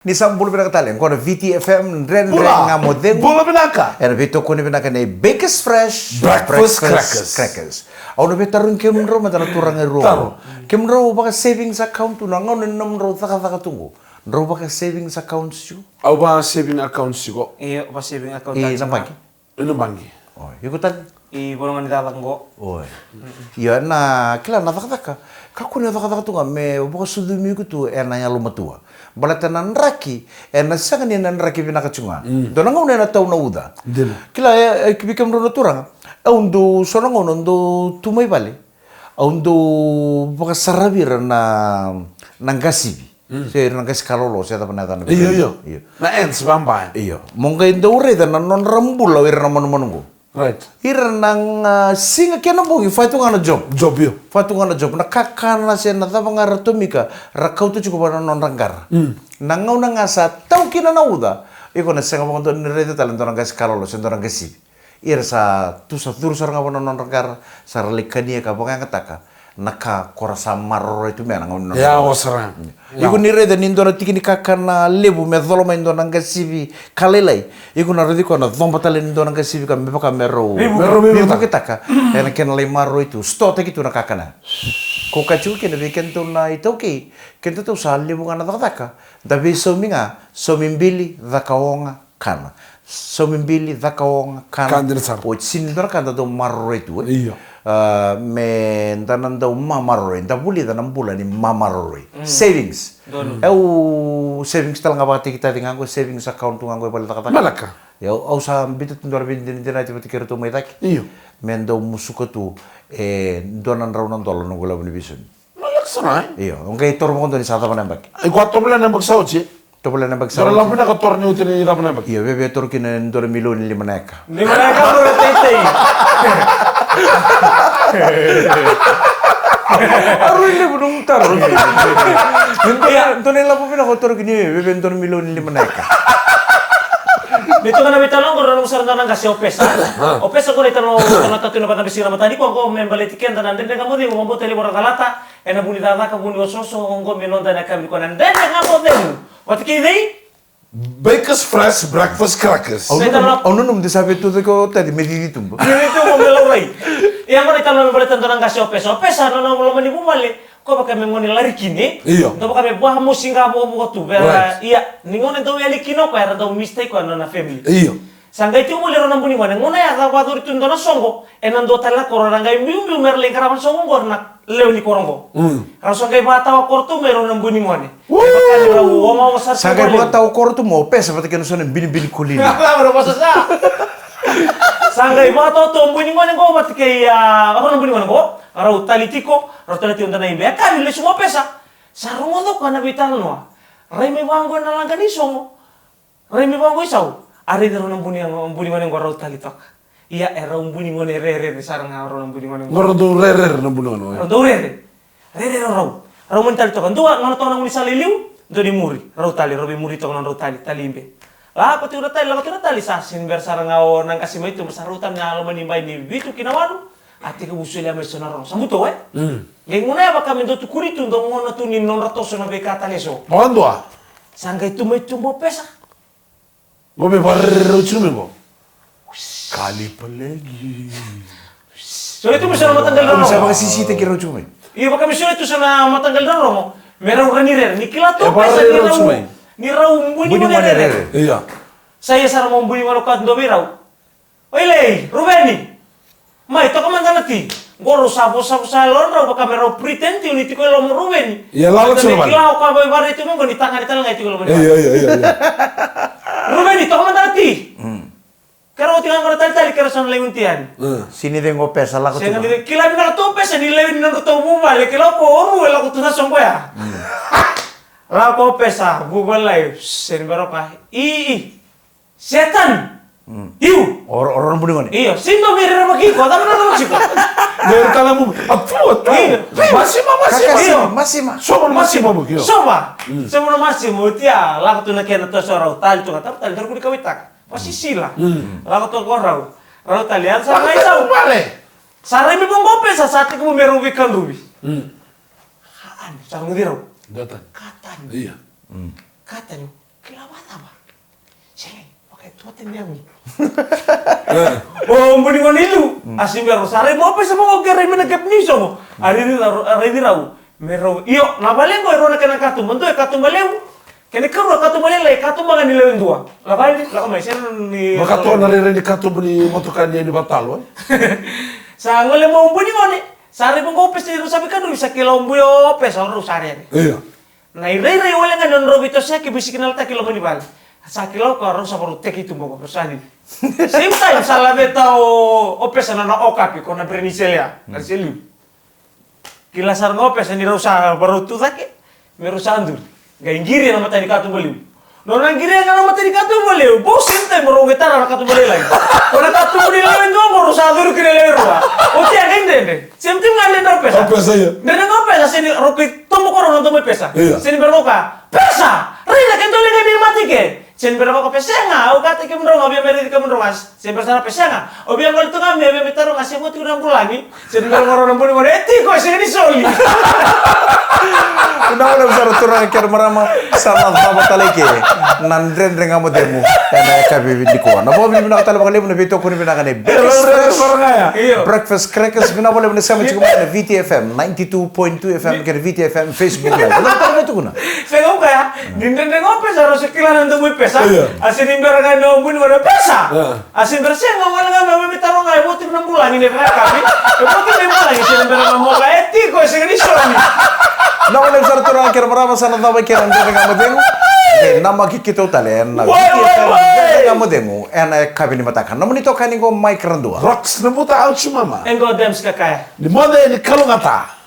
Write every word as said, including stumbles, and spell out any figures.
Ni sa bula vinaka tale, qo na V T F M, Dredre Ga Mo Cegu. Bula vinaka. Ena veitokoni vinaka nei Bakers Fresh Breakfast Crackers. Au na veitarogi kemudrau mada na turaga e rua. Kemudrau vaka savings account tu na gauna ni nomudrau cakacaka tu qo? Drau vaka savings accounts tiko? Au vaka saving accounts tiko. Io, vaka saving account. E na baqi? E na baqi. O, iko tale? I vanua ga ni cakacaka qo. Oi. Io, na kila na cakacaka. Kakua ni cakacaka tu ga me vakasucumi iko tu ena yalomatua. Baleta na draki ena sega ni na draki vinaka tu ga. Dua na gauna ena tau na uca. Kila, e, e, vei kemudrau na turaga. Au dau so na gauna dau tu mai vale. Au dau vakasaravi ira na, na qasivi. Se ira na qasi kalolo, se cava na yacana. Io, io. Na ants vabaya. Io. Mo qai dau raica na nodra bula o ira na manumanu qo. Right. Ira na ga siga kei na bogi, fa tu ga na job. Job, io. Fa tu ga na job. Na kakana se na cava ga ra tomika, ra kauta tiko vua na nodra qara. Na gauna ga sa tau kina na uca, iko na sega vakadua ni raica tale dua na qasi kalolo se dua na qasivi. Ira sa tu, sa curu sara ga vua na nodra qara, sa ra lai kania ka vakayagataka na ka ko ra sa maroroi tu mai na gauna. Iko ni raica ni dua na tiki ni kakana levu me cola mai dua na qasivi ka lailai, iko na raici koya na coba tale ni dua na qasivi ka me vaka me rau veivuketaka ena kena lai maroroi tu, stotaki tu na kakana. Ko ka tiko kina vei kedatou na iTaukei, kedatou sa levu ga na cakacaka, da veisaumi ga, saumi bili, caka oga, kana. Saumi bili, caka oga, kana. Ka dina sara. Oti sini dua na ka da dau maroroi tu, e? Io. A, me da na dau mamaroroi, da vulica na bula ni mamaroroi. Savings. Au savings tale ga vakatakitaci ga qo, savings account tu ga qo e vale cakacaka. Malaka. Au, au sa biuta tu dua na veidinadinati vata kei iratou mai cake. Io. Me dau musuka tu e dua na drau na dola noqu lavo ni veisaumi. Io, o qai toro vakadua ni sa cava na yabaki. Iko a tovolea na yabaki sa oti, e? Tovolea na yabaki sa oti. Dua na lavo vinaka toro ni oti ni cava na yabaki. Io, veve toro kina e dua na milioni lima na eka. Lima na eka, bro, teitei. A rui levu nomu taro. Dua na lavo vinaka toro kina, e, veve dua na milioni lima na eka. Ni toka na veitalanoa qo, rau sara dua na qase o Pesa. O Pesa qo na italanoa, na tatu na vata bisi na matani, qo me baleti keda na Dredre Ga Mo Cegu, mo bota levu ra calata. Ena vu ni cakacaka, vu ni osooso, oqo me noda na yakavi nikua na Dredre Ga Mo Cegu. Vata kei cei? Bakers Fresh Breakfast Crackers. Au nanuma, au nanuma de sa vei tu cake o Tati me cici tuba. Cici tuba me laurai. Ia qo na italanoa me baleta dua na qase o Pesa. O Pesa na nona loma ni vuvale, ko vaka me gone lari kina. Io. Dau vaka me vakamosi ga vukavuka tu. Right. Ia, ni gauna dau yali kina o koya, era dau mistake koya na nona family. Io. Sa qai tiko voli rau na bu ni gone, gauna ya sa vakacori tu dua na soqo ena dua tale na koro, ra qai biubiu me ra lai qarava na soqo oqo na lewe ni koro oqo. Rau sa qai vakatawa koro tu mai rau na bu ni gone. Sa qai vakatawa koro tu mai o Pesa vata kei na so na binibini kolini. Sa qai vakatawa tu o bu ni gone oqo vata kei, a, rau na bu ni gone oqo. Rau tali tiko, rau tali tiko dua na ibe. E ka ni lesu mai o Pesa. Sa rogoca o koya na veitalanoa. Rai mai vaqo na laqa ni soqo. Rai mai vaqo i sau, a raici rau na bu ni, bu ni gone oqo rau tali toka. Ia e rau bu ni gone rerere sara ga rau na bu ni gone oqo. Rau dau rerere na bu ni gone oqo. Rau dau rere. Rere rau rau. Rau mani tali toka. Dua, nona toka na gaunisala i liu, dua ni muri. Rau tali, rau veimuri toka na rau tali, tali ibe. Lako tiko na tali, lako tiko na tali, sa sini bera sara ga o na qase mai tuba, sa rau tani na loma ni bai ni vitu ki na walu. A tekivu solia mai so na rogo. Sa buto, e? Qai guna e vaka me dua tukuni tu, dua gona tu ni nodra toso na veika tale so. Vakadua. Sa qai tu mai tuba o Pesa. Qo me vakarererau tiko mai qo. Kalipalegi. Solia tu mai so na mataqali rorogo. Sa vakasisitaki rau tiko mai. Io, vaka me solia tu so na mataqali rorogo. Me rau rawa ni rere. Ni kila tu o Pesa ni rau, ni rau bu ni gone rere. Io. Sa ia sara mo bu ni gone ka dua vei rau. Oi lei, Ruveni. Mai, toka mada na ti. Qo rau sa vosavosa e lodrau vaka me rau pretend tiko ni tiko e loma o Ruveni. Ia lala tiko na vale. Kila o koya vaivarai tiko mai qo ni tagane tale ga e tiko e loma ni vale. Io, io, io, io. Ruveni, toka mada na ti. Keirau oti ga qo na talitali, keirau sa na lai gunu ti yani. Sini cegu o Pesa, lako tu ga. Sega ni kila vinaka tu o Pesa ni lewe ni nodratou vuvale, kila o koya o rau e lako tu na soqo ya. Lako o Pesa, vuvale lai, seni bera o koya. I, i. Setan. Iu. O rau na bu ni gone. Io, sini dau vei rerevaki iko, cava na rerevaki iko? Vei tala mu, a tu, a tu. Io. Masima, masima. Kakasi, masima. Sova na masima, bu kio. Sova. Sova na masima, oti ya, lako tu na kena toso rau, tali tu ga, tali, tali, tali, kuni kawaitaka. Vasisila. Lako tu ko rau. Rau tali, a sa mai tau. Sa rai me bongo Pesa, sa tekivu me rau veikadruvi. Sa guci rau. Katani. Katani. Katani. Kila vakacava? Sega, okay, tua tani au. O buni gone i liu, a se bera sa rai mo pesa mo ke rai me na kepi ni sogo. A raici rau, a raici rau. Me rau, io, na vale qo e rua na kena katuba, dua e katuba levu. Kena ikarua katuba lailai, katuba ga ni lewe dua. Lako yani, lako mai, sega ni. Vakatoa na rairai ni katuba ni motoka ni yani vatalo, e? Sa gole mo buni gone, sa rai mo qo pesa ni rau sa veikadruvi, sa kila o bui o pesa, o rau sa rere. Io. Na irairai wale ga ni nodrau veitosoyaki, veisignal taki loma ni vale. Sa kila o koya rau sa varau teki tu boko, rau sa ni. Same time sa laveta o, o pesa na nona okapi, ko na breni selea, na seliu. Kila sara ga o pesa ni rau sa varau tu cake, me rau sa duri. Qai qiria na mata ni katuba levu. Nona qiria ga na mata ni katuba levu, bau same time rau qai tara na katuba lailai. Ko na katuba ni lewe dua qo rau sa curu kina lewe rua. Oti a qai dredre. Same time ga dredre o pesa. O pesa, io. Dredre ga o pesa, sega ni rau qai tobo ko rau na domo i pesa. Io. Sega ni bera ga o koya. Pesa! Raica ke dua liga ni mate ke. Sega ni bera ga o koya, pesa ga, au kaya kemudrou ga, au via mai raici kemudrou ga. Sega ni bera sara, pesa ga. Au via gole tu ga mai, au via mai taroga se vo tiko na vulagi. Sega ni bera ga o rau na buni gone, e tiko, e sega ni soli. Vinaka vakalevu sara turaga kei na marama, sa na cava tale i ke na Dredre Ga Mo Cegu ena yakavi nikua. Na vakavinavinaka tale vakalevu na veitokoni vinaka nei Breakfast Crackers. Io. Breakfast Crackers, vinaka vakalevu na sema tiko mai na V T F M ninety-two point two F M kei na V T F M Facebook Live. Vinaka tale na tukuna. Sega, au kaya, ni dredre ga o pesa, rau se kila na domo i pesa. Io. A sega ni bera ga ni o buni gone, pesa. Io. A sega ni bera, sega, au gole ga mai, au via mai taroga e vo tiko na vulagi ena yakavi. E vo tiko na vulagi, sega ni bera ga mo kaya e tiko, e sega ni soli. Vinaka vakalevu sara turaga kei na marama, sa na cava i ke na Dredre Ga Mo Cegu. E namaki keitou tale ena V T F M Dredre Ga Mo Cegu ena yakavi ni mataka. Nomuni itokani qo Mike Radua. Rocks Nabuta, au Chimama. E qo Dems Kakaya. Ni moce ni kalougata.